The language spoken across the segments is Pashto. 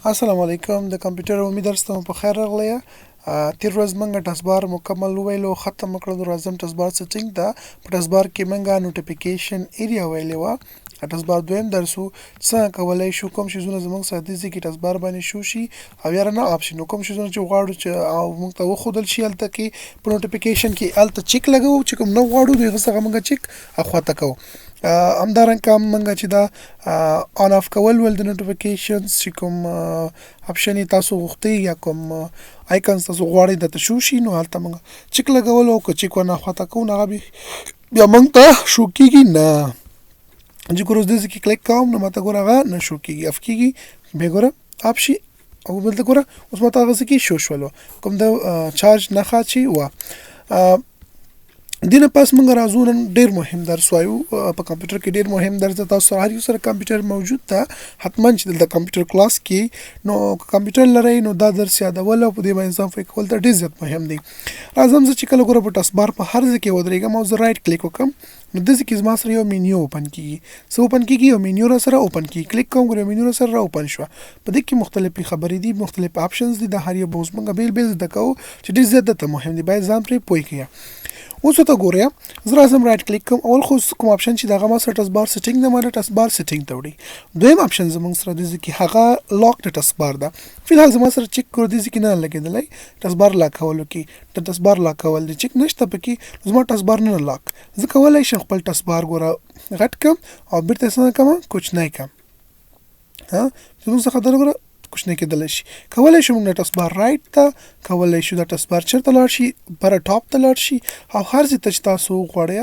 السلام علیکم د کمپیوټر عمومي درس ته مو په خیر راغلی. تیر ورځ مونږ ټسبار مکمل وویلو، ختم کړلو. راځم ټسبار سیټینګ ته. په ټسبار کې مونږ نوټیفیکیشن ایریا ویلې وه. ټسبار دویم درس وو، څنګه کولای شو کوم شیزونه زمونږ سره دې ځای کې ټسبار باندې شو شي او یا نه اپ شي. نو کوم شیزونه چې غواړو چې او مونږ ته وښودل شي هلته کې په نوټیفیکیشن کې، هلته چک لګوو، چې کوم نه غواړو د هغه څخه مونږ چک اخواته کوو. همدارنګه مونږ چې دا آن اف کول ول د نوټیفیکیشنز، چې کوم اپشن یې تاسو غوښتئ یا کوم آیکنز تاسو غواړئ درته شو شي، نو هلته مونږ چک لګولو، او که چک ورنه خواته کوو نو هغه بیا مونږ ته شو کېږي نه. چې ګوره اوس دې ځای کې کلیک کوم نو ماته ګوره هغه نه شو کېږي، اف کېږي، بیا ګوره اپ شي او دلته ګوره اوس ماته هغه ځای کې شو شولو کوم د چارج نښه چې وه. دینه پس موږ راځو نن ډیر مهم درس وایو په کمپیوټر کې، ډیر مهم درس ده. تاسو سره هر یو سره کمپیوټر موجود ده حتما چې دلته کمپیوټر کلاس کې، نو که کمپیوټر لرئ نو دا درس یادول او په دې باندې ځان پوه کول دا ډیر زیات مهم دی. راځم زه چې کله ګوره په ټسک بار په هر ځای کې ودرېږم او زه رایټ کلیک وکړم نو داسې کې زما سره یو مینیو اوپن کیږي. څه اوپن کیږي؟ یو مینیو را سره اوپن کیږي. کلیک کوم، ګوره یو مینیو را سره را اوپن شوه. په دې کې مختلفې خبرې دي، مختلف آپشنز دي. دا هر یو به اوس موږ بېل بېل زده کوو چې ډېر زیات درته مهم دي، باید ځان پرې پوه کړئ. اوس ورته ګورئ، زه راځم رایټ کلیک کوم. اول خو کوم آپشن چې دغه ما سره ټسک بار سیټینګ ده، ما د ټسک بار سیټینګ ته وړي. دویم آپشن زموږ سره دې ځای کې هغه لاک د ټسک بار ده. فی الحال زما سره چک کړو دې ځای کې نه لګېدلی، ټسک بار لاک کولو کې د ټسک بار لاک کول دي چک نشته پکې، زما ټسک بار نه لاک. زه کولی شم خپل ټسک بار ګوره غټ کړم او بیرته یې څنګه کړم، کوچنی کړم. زموږ څخه دا ګوره کوچنی کېدلی شي. کولی شو موږ د ټسک بار رایټ ته، کولی شو د ټسک بار چېرته لاړ شي، بره ټاپ ته لاړ شي، او هر ځای ته چې تاسو وغواړئ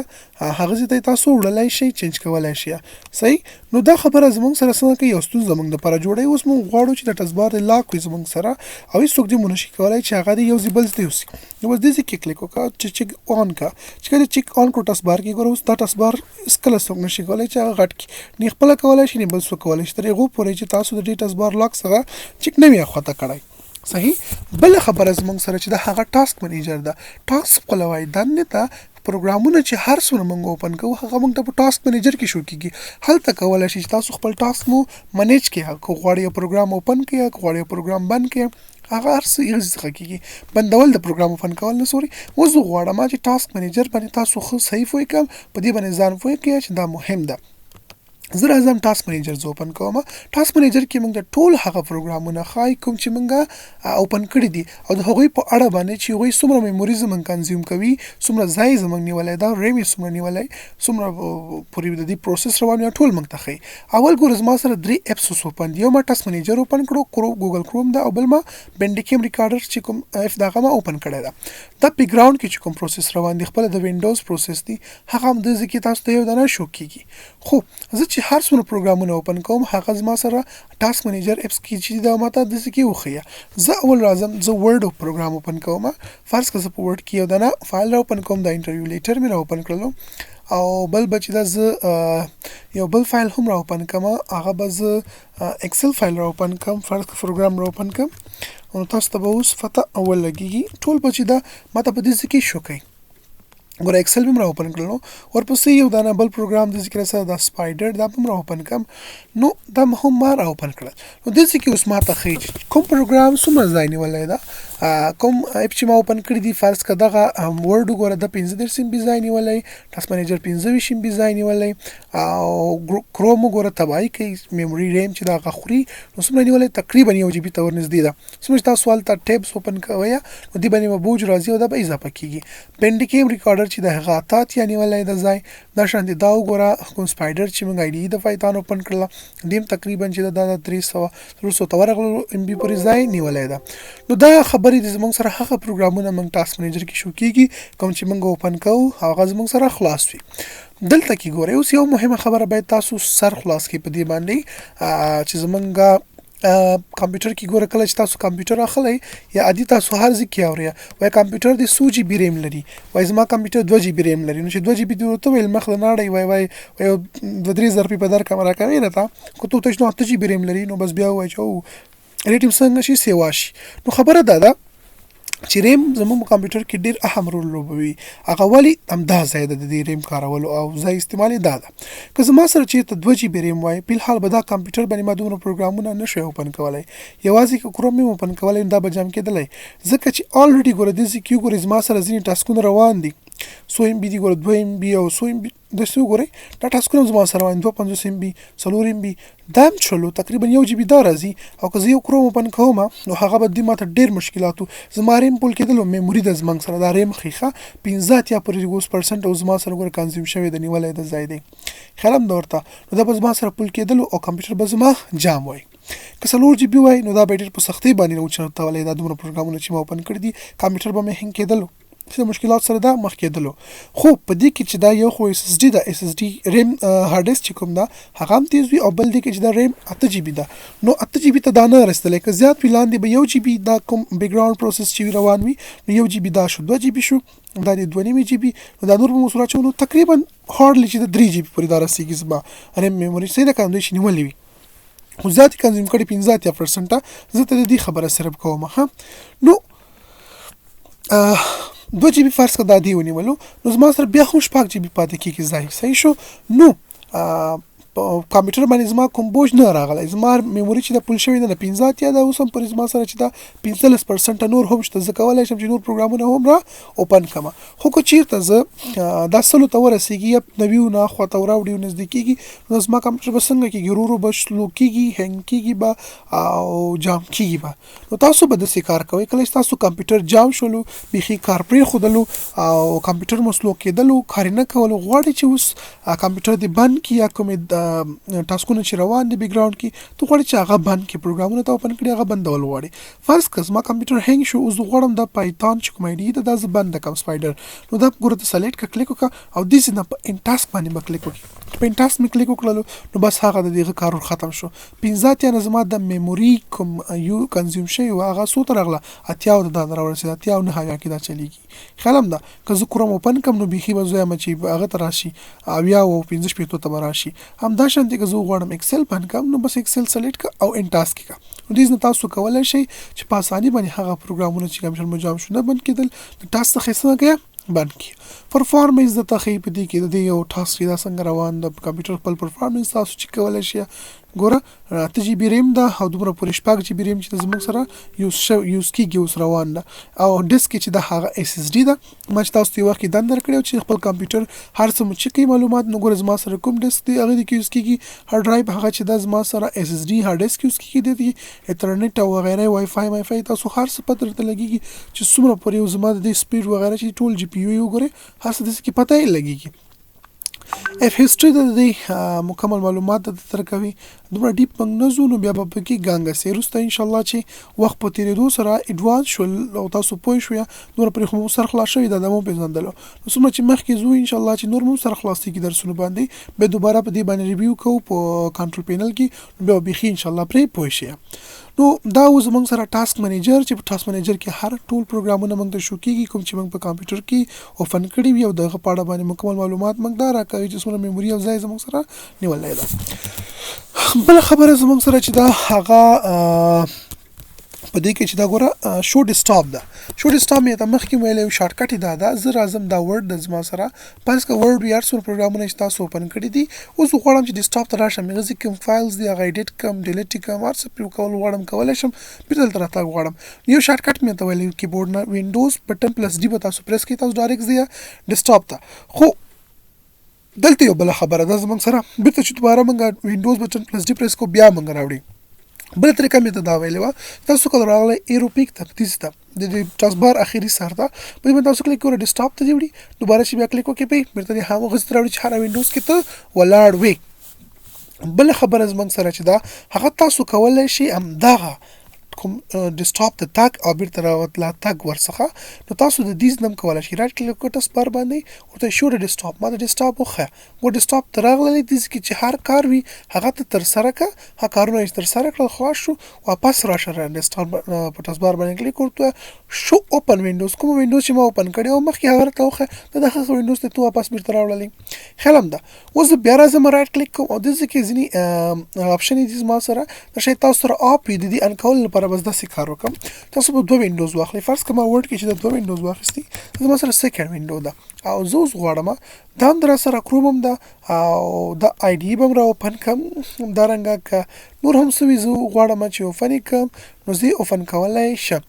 هغه ځای ته یې تاسو وړلی شئ، چینج کولی شئ. صحیح؟ نو دا خبره زموږ سره څنګه کوي، یو ستونزه زموږ دپاره جوړوي. اوس موږ غواړو چې د ټسک بار دې لاک وي زموږ سره او هېڅوک دې مو نشي کولی چې هغه دې یو ځای بل ځای ته یوسي. نو بس دې ځای کې کلیک وکړه چې چک آن کړه. چې کله چک آن کړو ټسک بار کې ګوره اوس دا ټسک بار هېڅکله څوک نشي کولی چې هغه غټ کړي، نه خپله کولی شي نه بل څوک کولی شي، تر هغو پورې چې تاسو د دې ټسک بار لاک څخه چک نه وي اخواته کړی. صحیح؟ بله خبره زموږ سره چې د هغه ټاسک منیجر ده. ټاسک خپله وایي دندې ته پروګرامونه چې هر څومره موږ اوپن کوو هغه موږ ته په ټاسک منیجر کې شو کېږي. هلته کولی شئ چې تاسو خپل ټاسک مو منیج کړئ، که غواړئ یو پروګرام اوپن کړئ، که غواړئ یو پروګرام بند کړئ، هغه هر څه هغه څخه کېږي. بندول د پروګرام اوپن کول نه، سوري. اوس زه غواړم چې ټاسک منیجر باندې تاسو ښه صحیح پوه کړم، په دې باندې ځان پوه کړئ چې دا مهم ده. زه راځم ټاسک منیجر زه اوپن کوم. ټاسک منیجر کې موږ ټول هغه پروګرامونه ښایي کوم چې موږ اوپن کړي دي او د هغوی په اړه باندې چې هغوی څومره میموري زموږ کنزیوم کوي، څومره ځای زموږ نیولی ده، ریم یې څومره نیولی، څومره پورې د دې پروسس روان وي، ټول موږ ته ښیي. اول ګوره زما سره درې اپس اوس اوپن دي. یو ما ټاسک منیجر اوپن کړو، ګوګل کروم ده، او بل ما بینډیکیم ریکارډر چې کوم اف ده هغه ما اوپن کړی ده. دا بیکګراوند کې چې کوم پروسس روان دي خپله د وینډوز پروسس دي، هغه هم دې ځای کې تاسو ته یو دانه شو کېږي. خو زه چې هر څومره پروګرامونه اوپن کوم هغه زما سره ټاسک منیجر اپس کې چې دا ماته داسې کې وښیه. زه اول راځم، زه ورډ پروګرام اوپن کوم. فرض که زه په ورډ کې یو دانه فایل را اوپن کوم، دا انټرویو لیټر مې را اوپن کړلو، او بل به چې دا زه یو بل فایل هم را اوپن کوم، هغه به زه اکسل فایل را اوپن کوم. فرض که پروګرام را اوپن کوم نو تاسو ته به اوس پته ولګېږي. ټول به چې دا ماته په دې ځای کې شو کوي. ګوره اکسل به هم را اوپن کړلو، ورپسې یو دانه بل پروګرام د ذکر سره دا سپایډر دا به هم را اوپن کړم، نو دا هم ما را اوپن کړل. نو دې ځای کې اوس ما ته ښیي چې کوم پروګرام څومره ځای نیولی ده، کوم اپ چې ما اوپن کړي دي. فرض که دغه ورډ وګوره دا 35 ایم بي ځای نیولی، ټاسک منیجر 25 ایم بي ځای نیولی، او کروم وګوره تباهي کوي، میموري ریم چې دا هغه خوري نو څومره نیولی، تقریبا یو جي بي ته ورنږدې ده. څومره چې تاسو هلته ټیبس اوپن کوئ نو دې باندې به بوج راځي او دا به اضافه کېږي. بینډیکیم ریکارډر چې د هغه 88 نیولی د ځای، دا شان دی. دا وګوره کوم سپایډر چې موږ آی ډي د پایتان اوپن کړله، دې هم تقریبا چې دا د درې سوه څلور سوه ته ورغلو ایم بي پورې ځای نیولی ده. نو دا خبرې دي زموږ سره هغه پروګرامونه موږ ټاسک منیجر کې شو کېږي کوم چې موږ اوپن کوو هغه زموږ سره خلاص وي. دلته کې ګورئ اوس یو مهمه خبره باید تاسو سر خلاص کړئ په دې باندې چې زموږ کمپیوټر کې ګوره کله چې تاسو کمپیوټر اخلئ یا عادي تاسو هر ځای کې اورئ، وایي کمپیوټر دې څو جي بي ریم لري، وایي زما کمپیوټر دوه جي بي ریم لري. نو چې دوه جي بي دې ورته وویل مخ له ناړی، وایي وایي وایي دوه درې زره روپۍ به درکړم راکوې راته، که ته ورته وایې چې نو اته جي بي ریم لري نو بس بیا ووایي چې او ریټ یې څنګه شي سیوا شي. نو خبره دا ده چې ریم زموږ په کمپیوټر کې ډیر اهم رول لوبوي. هغه ولی همدا ځای ده د دې ریم کارولو او ځای استعمال یې دا ده. که زما سره چیرته 2 جی بي ریم وای، په الحال به دا کمپیوټر باندې ما دومره پروګرامونه نه شوای اوپن کولای، یوازې که کروم مې اوپن کولای نو دا به جام کېدلی، ځکه چې آلریډي ګوره دې ځای کې وګورئ زما سره ځینې ټاسکونه روان دي، څو ایم بي دي ګوره 2 ایم بي او څو ایم بي داسې وګورئ، دا ټاسکونه هم زما سره روان دي، 52 ایم بي، 4 ایم بي، دا هم چلو تقریبا 1 جی بي دا راځي. او که زه یو کروم اوپن کوم نو هغه به دې ماته ډېر مشکلات وو، زما ریم پول کېدلو میموري ده زموږ سره، دا ریم ښیښه 85 پورې اوس پرسنټ او زما سره ګوره کنزیوم شوی ده، نیولی ده ځای دی، خیال هم ده ورته، نو دا به زما سره پول کېدلو او کمپیوټر به زما جام وای. که 4 جی بي وای نو دا به ډېر په سختۍ باندې نه وچلولی، دا دومره پروګرامونه چې ما اوپن کړي دي کمپیوټر به مې هنګ کېدلو، چې مشکلات سره دا مخ کېدلو. خو په دې کې چې دا یو خو اس اس ډي ده، اس اس ډي ریم هارډ ډیسک چې کوم ده هغه هم تیز وي، او بل دې کې چې دا ریم 8 جی بي ده، نو 8 جی بي ته دا نه رسېدلی، که زیات وي لاندې به 1 جی بي دا کوم بیکګراوند پروسس چې روان وي نو 1 جی بي دا شو، 2 جی بي شو، دا دې 2.5 جی بي، نو دا نور به مو سره اچوو، نو تقریبا هارډلی چې د 3 جی بي پورې دا رسېږي زما ریم میموري. صحیح ده که نه؟ دوی چې نیولې وي خو زیات یې کنزیوم کړي 85 پرسنټه، زه ته د دې خبره صرف کوم. ښه نو 2 جی بي فرض که دا دی ونیولو نو زما سره بیا هم 6 جی بي پاتې کېږي ځای. صحیح شو. نو په کمپیوټر باندې زما کوم بوج نه راغلی، زما میموري چې ده پول شوې ده نه 85 ده، اوس هم پورې زما سره چې ده 15 پرسنټه نور هم شته، زه کولی شم چې نور پروګرامونه هم را اوپن کړم. خو که چېرته زه دا سلو ته ورسېږي یا نویو نه خوا ته راوړي او نږدې کېږي نو زما کمپیوټر به څنګه کېږي، ورو ورو به سلو کېږي، هنګ کېږي به او جام کېږي به. نو تاسو به داسې کار کوئ، کله چې تاسو کمپیوټر جام شولو، بیخي کار پرېښودلو او کمپیوټر مو سلو کېدلو، کار یې نه کولو، غواړئ چې اوس کمپیوټر دې بند کړي یا کومې ټاسکونه چې روان دي بیکګراوند کې، ته غواړې چې هغه بند کړي، پروګرامونه ته اوپن کړي، هغه بندول غواړي. فرض کړه زما کمپیوټر هنګ شو، اوس زه غواړم دا پایتون چې کوم آی ډي ده دا زه بنده کړم سپایډر، نو دا ګوره ته سلیکټ کړه، کلیک وکړه او دې ځای نه په ان ټاسک باندې به کلیک وکړي. په ان ټاسک مې کلیک وکړلو نو بس هغه د دې کار ختم شو. 85 نه زما د میموري کوم یو کنزیوم شوی و هغه څو ته راغله، 80 ته دا راورسېده، 80 او 79 کې دا چلېږي. خیال هم ده که زه کروم اوپن کړم نو بیخي به زه وایم چې هغه ته راشي، 70 او 65 ته به راشي. همدا شان دی که زه وغواړم اکسل بند کړم نو بس اکسل سلیکټ کړه او ان ټاسک کړه. نو دې نه تاسو کولی شئ چې په اساني باندې هغه پروګرامونه چې کمپیوټر مو جام شو نه بند کېدل، د ټاسک څخه یې څنګه کړئ بند کړي. پرفارمنس درته ښیي په دې کې د دې یو ټاسک چې دا څنګه روان ده په کمپیوټر خپل پرفارمنس تاسو چې کولی شئ. ګوره 8 جی بي ریم ده او دومره پورې 6 جی بي ریم چې زموږ سره یوز کېږي اوس روان ده. او ډیسک کې چې ده هغه اس اس ډي ده. ما چې تاسو ته یو وخت کې دنده درکړې وه چې خپل کمپیوټر هر څه مو چک کړئ معلومات، نو ګوره زما سره کوم ډیسک دی هغه دې کې یوز کېږي، هارډ ډرایو هغه چې ده زما سره اس اس ډي هارډ ډیسک یوز کېږي، دې کې ایترنیټ او وغیره وای فای مای فای تاسو هر څه پته درته لګېږي چې څومره پورې یو زما د دې سپیډ وغیره چې ټول جی پي یو یې وګورئ هر څه داسې کې پته یې لګېږي. اف هیسټري د دې مکمل معلومات درته درکوي. دومره ډیپ موږ نه ځو نو بیا به پکې ګنګه سي. وروسته انشاءالله چې وخت په تېرېدو سره اډوانس شول او تاسو پوه شوئ، نور پرې خو مو سر خلاص شوی دا د مو پېژندلو، نو څومره چې مخکې ځو انشاءالله چې نور مو سر خلاصېږي درسونو باندې، بیا دوباره په دې باندې ریویو کوو په کنټرول پینل کې، نو بیا به بیخي انشاءالله پرې پوه شئ. نو دا و زموږ سره ټاسک منیجر چې په ټاسک منیجر کې هر ټول پروګرامونه موږ ته شو کېږي کوم چې موږ په کمپیوټر کې اوپن کړي وي او د هغه په اړه باندې مکمل معلومات موږ دا راکوي چې څومره میموري او ځای زموږ سره نیولی ده. بله خبره زموږ سره چې دا هغه په دې کې چې دا ګوره شو ډیسکټاپ ده. شو ډیسکټاپ مې ته مخکې ویلی و، شارټکټ یې دا ده. زه راځم دا ورډ ده زما سره، فرض که ورډ وي هر څومره پروګرامونه چې تاسو اوپن کړي دي، اوس زه غواړم چې ډیسکټاپ ته راشم، هغه ځای کوم فایلز دي هغه ایډیټ کړم، ډیلیټ یې کړم، هر څه پرې کول غواړم کولی شم، بېرته دلته راتګ غواړم. یو شارټکټ مې ورته ویلی و، کیبورډ نه وینډوز بټن پلس ډي به تاسو پریس کړئ، تاسو ډایرکټ ځئ ډیسکټاپ ته. خو دلته یو بله خبره ده زموږ سره، بېرته چې دوباره موږ وینډوز بټن پلس ډي پریس کوو بیا موږ راوړي. بله طریقه مې ته دا ویلې وه، تاسو کله راغلی ایرو پیک ته، دې ته د دې ټاسک بار اخري سر ته په دې باندې تاسو کلیک وکړئ، ډیسکټاپ ته دې وړي، دوباره چې بیا کلیک وکړئ پرې بېرته دې هماغه ځای ته راوړي چې هره وینډوز کې ته ولاړ وې. بله خبره زموږ سره چې ده هغه تاسو کولی شئ همدغه کوم ډیسکټاپ ته تګ او بیرته راوتلا تګ ورڅخه، نو تاسو د دې ځای نه هم کولی شئ رایټ کلیک وکړئ ټاسک بار باندې، ورته شو د ډیسکټاپ، ما د ډیسکټاپ وښیه، ګور ډیسکټاپ ته راغللې، دې ځای کې چې هر کار وي هغه ته ترسره کړه، هغه کارونه یې ترسره کړل خلاص شو، واپس راشه ډیسکټاپ په ټاسک بار باندې کلیک ورته شو اوپن وینډوز، کوم وینډوز چې ما اوپن کړی او مخکې هغه راته وښیه، دا د هغه وینډوز ته ته واپس بیرته راوړلې. خیال هم ده. اوس زه بیا راځم رایټ کلیک کوم او دې ځای کې ځینې آپشن دي زما سره، دا شاید تاسو سره اپ وي، د دې ان کولو لپاره لپاره بس داسې کار وکم، تاسو به دوه وینډوز واخلئ. فرض که ما ورډ کې چې دا دوه وینډوز واخیستي، زما سره سیکنډ وینډو ده او زه اوس غواړم دا هم در سره کروم هم ده او دا آی ډي به هم را اوپن کم، همدارنګه که نور هم څه وي زه غواړم چې اوپن یې کړم، نو زه یې اوپن کولی شم.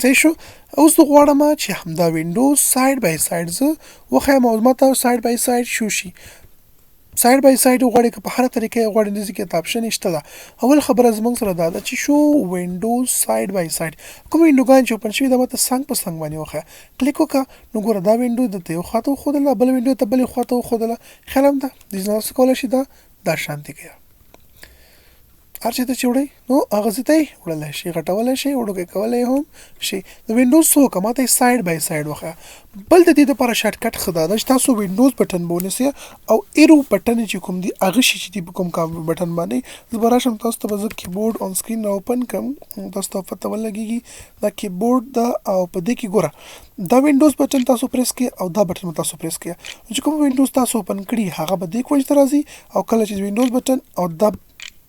صحیح شو. اوس زه غواړم چې همدا وینډوز سایډ بای سایډ زه وښایم او ما ته سایډ بای سایډ شو شي. سایډ بای سایډ وغواړي که په هره طریقه یې غواړي، دې کې آپشن شته ده. اول خبره زمونږ سره دا ده چې شو وینډوز سایډ بای سایډ، کوم وینډوګان چې اوپن شوي دا ماته څنګ په څنګ باندې وښیه. کلیک وکړه، نو ګوره دا وینډو دلته یو خواته وښودله، بله وینډو ته بلې خواته وښودله. خیال هم ده دې نه تاسو کولی شئ دا دا شانتې کوي، هر چېرته چې وړئ نو هغه ځای ته یې وړلی شئ، غټولی شئ، وړوکی کولی هم شئ. د وینډوز څه وکړه، ما ته یې سایډ بای سایډ وښیه. بل د دې دپاره شارټ کټ ښه دا ده چې تاسو وینډوز بټن به ونیسئ او ایرو بټن چې کوم دي هغه شي چې دي په کوم کام بټن باندې. زه به راشم تاسو ته به زه کیبورډ آن سکرین را اوپن کړم، تاسو ته پته ولګېږي دا کیبورډ ده او په دې کې ګوره دا وینډوز بټن تاسو پریس کړئ او دا بټن به تاسو پریس کړئ. نو چې کوم وینډوز تاسو اوپن کړي هغه به دې کونج ته راځي او کله چې وینډوز بټن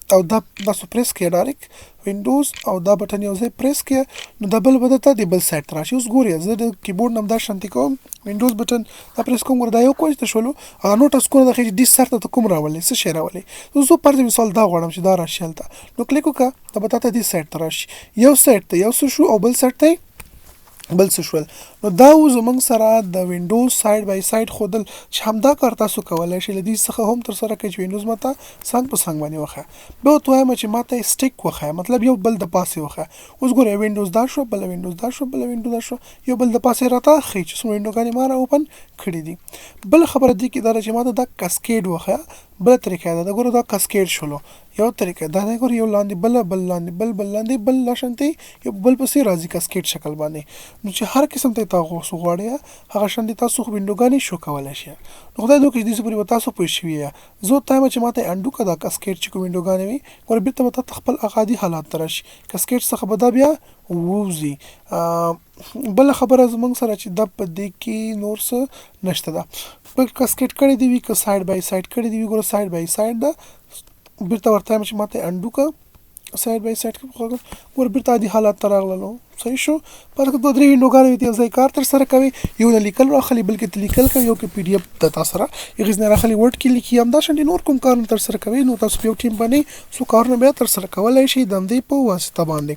او دا تاسو پریس کړئ ډایرکټ وینډوز او دا بټن یو ځای پریس کړئ، نو دا بل به درته د بل سایډ ته راشي. اوس ګورئ زه د کیبورډ نه همدا شانتې کوم، وینډوز بټن دا پریس کوم، ګوره دا یو کونج ته شولو او دا نور ټسکونه د ښیي چې دې سر ته ته کوم راولې، څه شی راولې. نو زه فرض مثال دا غواړم چې دا راشي هلته، نو کلیک وکړه، دا به تا ته دې سایډ ته راشي. یو سایډ ته یو څه شو او بل سایډ ته بل څه شول. نو دا و زمونږ سره د وینډوز سایډ بای سایډ ښودل چې همدا کار تاسو کولی شئ له دې څخه هم ترسره کړئ چې وینډوز ماته څنګ په څنګ باندې وښیه. بیا ورته وایم چې ماته یې سټیک وښیه، مطلب یو بل د پاسې وښیه. اوس ګوره یو وینډوز دا شو، بله وینډوز دا شو، بله وینډو دا شو، یو بل د پاسې راته ښیي چې څومره وینډوګانې ما را اوپن کړي دي. بله خبره دې کې دا ده چې ماته دا کسکیډ وښیه. بله طریقه دا ده، ګوره دا کسکیډ شولو یو طریقه دا دی، ګوره یو لاندې بل، بل لاندې بل، بل لاندې بل، دا شانتې یو بل پسې راځي کسکیډ شکل باندې. نو چې هر قسم ته تاسو غواړئ هغه شانتې تاسو خو وینډوګانې شو کولی شئ. نو خدای دې وکړي چې دې څه پورې به تاسو پوه شوي یاست. زه ورته وایم چې ماته یې انډو که دا کسکیډ چې کوم وینډوګانې وي، ګوره بېرته به تاته خپل هغه عادي حالت ته راشي، کسکیډ څخه به دا بیا ووځي. بله خبره زمونږ سره چې دا په دې کې نور څه نشته ده، په کسکیډ کړی دی وي که سایډ بای سایډ کړی دی وي، ګوره سایډ بای سایډ ده، بیرته ورته وایم چې ماته یې انډو که سایډ بای سایډ کې ګوره بیرته عادي حالت ته راغللو. صحیح شو. فرض کړه دوه درې وینډوګانې وي، ته یو ځای کار ترسره کوې، یو نه لیکل راخلي، بل کې ته لیکل کوې، یو کې پي ډي اف د تا سره یو ځای نه راخلي ورډ کې لیکي، همدا شان نور کوم کارونه ترسره کوې. نو تاسو په یو ټیم باندې څو کارونه بیا ترسره کولی شئ د همدې په واسطه باندې.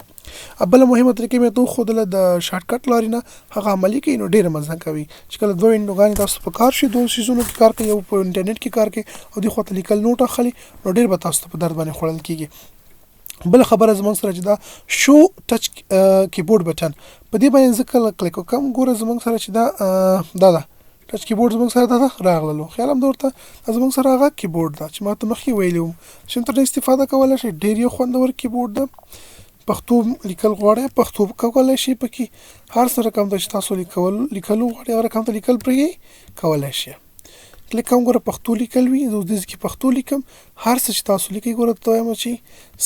بله مهمه طریقه مې ورته وښودله د شارټ کټ لارې نه، هغه عملي کوي نو ډېره مزه کوي چې کله دوه وینډوګانې تاسو په کار شي، دوه څیزونو کې کار کوي، یو په انټرنیټ کې کار کوي او دې خوا ته لیکل نوټ اخلي، نو ډېر به تاسو ته په درد باندې خوړل کېږي. بله خبره زمونږ سره چې دا شو ټچ کیبورډ بټن په دې باندې زه کله کلیک وکړم، ګوره زمونږ سره چې دا دا ده ټچ کیبورډ زمونږ سره دا ده راغللو. خیال هم ده ورته دا زمونږ سره هغه کیبورډ ده چې ما ته مخکې ویلي وم چې هم ترې استفاده کولی شئ. ډېر یو خوندور کیبورډ ده. پښتو لیکل غواړئ پښتو کولی شئ، پکې هر څه رقم ته چې تاسو لیکلو غواړئ هغه رقم ته لیکل پرې کولی شئ. کلیک کوم ګوره پښتو لیکل وي، زه اوس دې کې پښتو لیکم، هر څه چې تاسو لیکئ ګوره ته وایم چې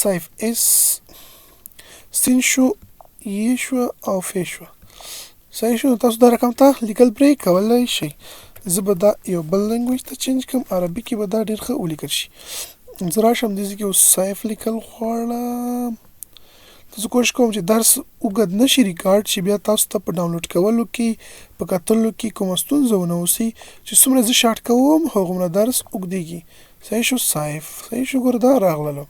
صیف اس سین شو، یې شو او فې شو. صحیح شو. نو تاسو دا رقم ته لیکل پرې کولی شئ. زه به دا یو بل لنګویج ته چینج کړم، عربي کې به دا ډېر ښه ولیکل شي. زه راشم دې ځای کې اوس صیف لیکل غواړم. زه کوشش کوم چې درس اوږد نه شي ریکارډ، چې بیا تاسو ته په ډاونلوډ کولو کې په کتلو کې کومه ستونزه ونه اوسي، چې څومره زه شارټ کوم هغومره درس اوږدېږي. صحیح شو صیف، صحیح شو. ګوره دا راغللو.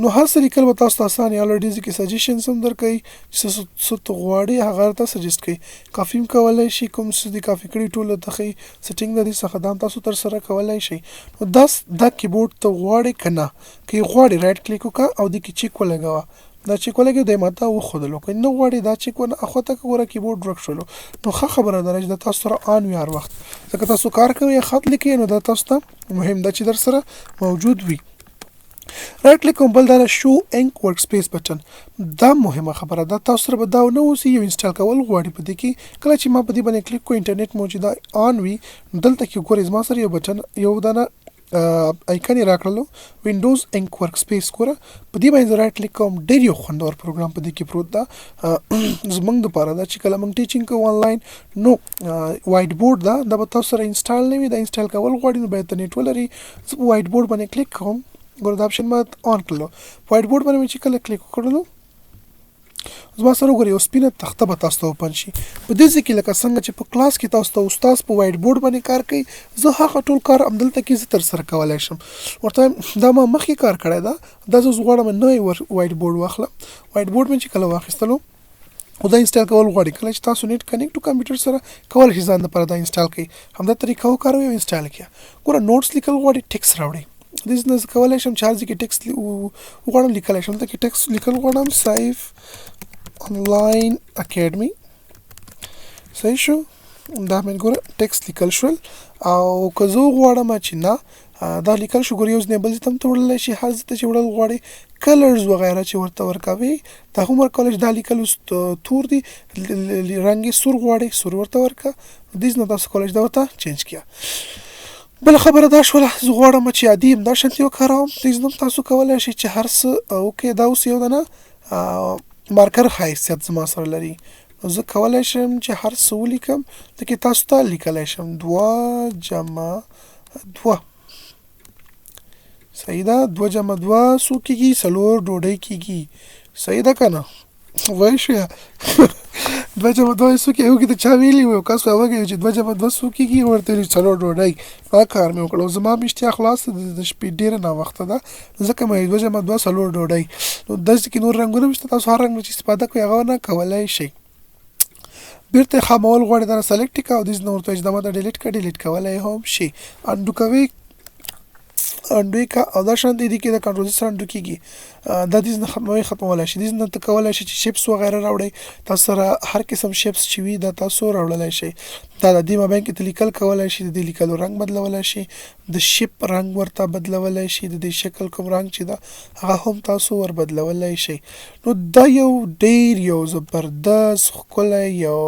نو هر څه لیکل به تاسو ته اسان وي. الریډي ځکه سجیشنز هم درکوي چې څه ته غواړي هغه درته سجیسټ کوي. کافي هم کولی شي، کوم څه دې کافي کړي ټول درته ښیي. سیټینګ د دې څخه دا هم تاسو ترسره کولی شئ. نو دا کیبورډ ته غواړې که نه، که یې غواړې رایټ کلیک وکړه او دې کې چیک ولګوه. دا چیک ولګوه دی ماته وښودلو. که نه غواړې دا چیک ونه اخوا ته که ګوره کیبورډ ورک شولو. نو ښه خبره ده چې دا تاسو سره آن وي هر وخت، ځکه تاسو کار کوئ یا خط لیکئ، نو دا تاسو ته مهم ده چې در سره موجود وي. رایټ کلیک کوم، بل دا شو انک ورک سپیس بټن، دا مهمه خبره ده. تاسو سره به دا نه اوسي، یو انسټال کول غواړي په دې کې. کله چې ما په دې باندې کلیک کوم، انټرنیټ مو چې دا آن وي، دلته کې ګورئ زما سره یو بټن، یو دانه آیکن یې راکړلو، وینډوز انک ورک سپیس. ګوره په دې باندې زه رایټ کلیک کوم، ډېر یو خوندور پروګرام په دې کې پروت ده. زمونږ دپاره ده چې کله موږ ټیچینګ کوو آنلاین، نو وایټ بورډ ده، دا به تاسو سره انسټال نه وي، دا انسټال کول غواړي نو باید ته نېټ ولري. زه په وایټ بورډ باندې کلیک کوم، ګوره دا اپشن ما آن کړلو. په وایټ بورډ باندې مې چې کله کلیک وکړلو، زما سره وګورئ، یو سپینه تخته به تاسو ته اوپن شي. په دې ځای کې لکه څنګه چې په کلاس کې تاسو ته استاد په وایټ بورډ باندې کار کوي، زه هغه ټول کار همدلته کې زه ترسره کولای شم. ورته وایم دا ما مخکې کار کړی ده، دا زه اوس غواړم نوی وایټ بورډ واخلم. وایټ بورډ مې چې کله واخیستلو، خو دا انسټال کول غواړي. کله چې تاسو نیټ کنیکټ کمپیوټر سره کولای شئ ځان لپاره دا انسټال کړئ، همدا طریقه وکاروئ او انسټال کړئ. ګوره نوټس لیکل غواړي، ټیکس راوړئ. دې نه زه کولای شم چې هر ځای کې ټیکس وغواړم لیکلی شم. دلته کې ټیکس لیکل غواړم، سیف انلاین اکیډمي، صحیح شو. دا مې ګوره ټیکس لیکل شول. او که زه وغواړم چې نه دا لیکل شو، ګوره یو ځای نه بل ځای ته هم ته وړلی شي، هر ځای ته چې وړل غواړي. کلرز وغیره چې ورته ورکوي دا هم ورکولی شي. دا لیکل اوس تور دي، رنګ یې سور غواړي، سور ورته ورکړه. دې نه تاسو کولی شئ دا ورته چینج کړه. بله خبره دا شوله، زه غواړم چې عادي همدا شانتې وکاروم. دې نه هم تاسو کولی شئ چې هر څه وکړئ. دا اوس یو دانه مارکر حیثیت زما سره لري، نو زه کولی شم چې هر څه ولیکم. دکې تاسو ته لیکلی شم 2 جمع 2، صحیح ده؟ 2 جمع 2 څو کېږي؟ 4 ډوډۍ کېږي، صحیح ده که نه؟ وایي شو یا 2 جمع 2 څو کېږي؟ هغه ته چا ویلي وو، یو کس وایي چې 2 جمع 2 څو کېږي، ورته ویلي 4 ډوډۍ. دا کار مې وکړ، زما مشتیا خلاص ده، د شپې ډېره ناوخته ده، ځکه مې 2 جمع 2 4 ډوډۍ. نو داسې کې نور رنګونه هم شته، تاسو هر رنګ چې استفاده کوئ هغه نه کولی شئ. بیرته یې خامول غواړي، دا سلیکټ کړه او دې نه ورته چې دا ماته ډیلیټ کړه، ډیلیټ کولی هم شي. انډو کوي، انډو یې کړه او دا شان دی، دې کې د کنټرول سره انډو کېږي. دا دې نه ختموي، ختمولی شي. دې نه ته کولی شي چې شیپس وغیره راوړئ، تاسو سره هر قسم شیپس چې وي دا تاسو راوړلی شئ. دا د دې مابین کې ته لیکل کولی شي، د دې لیکلو رنګ بدلولی شي، د شیپ رنګ ورته بدلولی شي، د دې شکل کوم رنګ چې ده هغه هم تاسو ور بدلولی شئ. نو دا یو ډېر یو زبردست ښکلی یو